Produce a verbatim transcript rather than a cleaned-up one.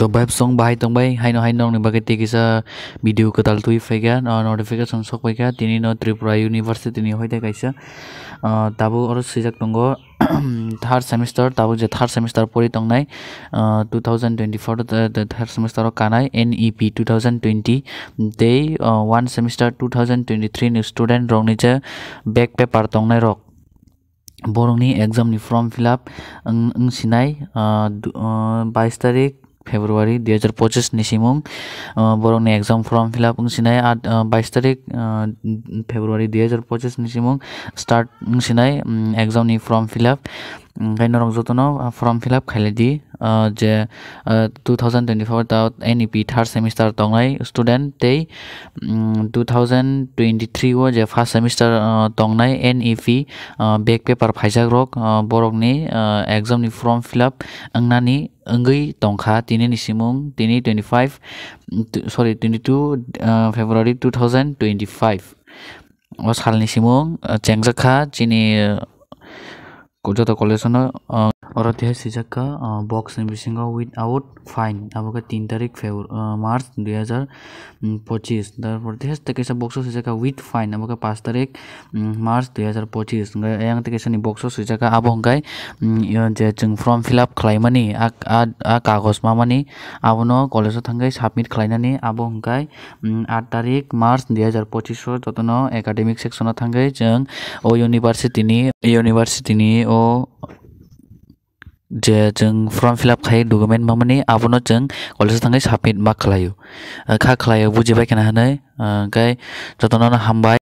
To bai song bahai tong bai, haino hai nokni bagwi tei kisa video kwtal twi phaikha, ah, notification sok phaikha, tini no Tripura University ni hoite kaisa, ah, tabuk oro swijak tongo, third semester, tabuk je third semester pori tongnai, ah, two thousand twenty-four the, the third semester o kanai N E P two thousand twenty tei, ah, one semester two thousand twenty-three ni student rokni je back paper tongnai rok. Borokni exam ni form fill up wng, wng sinai, ah, du-, ah, bais tarik February dui hajar pochis ni simung, ah, borokni exam form fill up wng sinai, at, ah, bais tarik, ah, February dui hajar pochis ni simung start wng sinai, mm, exam ni form fill up. Hwnkhe norok jotono, ah, form fill up khailai di, ah, je, ah, two thousand twenty-four ta N E P third semester tongnai student tei, mm, two thousand twenty-three o je first semester, ah, tongnai N E P, ah, back paper phaijak rok, ah, borokni, ah, exam ni form fill up wngnani wngwi tongkha tini ni simung, tini twenty-five, mm, t-, sorry, twenty-two, ah, February two thousand twenty-five o salni simung, ah, chengjak kha chini, ah, joto college no, ah, oro tei swijak kha, ah, box ni bisingo without fine, abo khe tin tarik Febru-, ah, March dui hajar pochis. Tarpor tei kaisa box o swijak kha with fine, abo khe paanch tarik, mm, March dui hajar pochis. Hwnkhe ayang tei kaisa ni box o swijak kha, abo hwnkhe, mm, je chwng form fill up khlaimani, a, a, a kagoj mamani, abono college o thangwi submit khlainani, abo hwnkhe, mm, aat tarik March dui hajar pochis o jotono academic section o thangwi chwng o university ni, university ni o je chwng form fill up khai document mamani abono chwng college o thangwi submit ma khlaio. Kha khlaio bujibai khna hwnwi, ah, hwnkhe jotono hambai.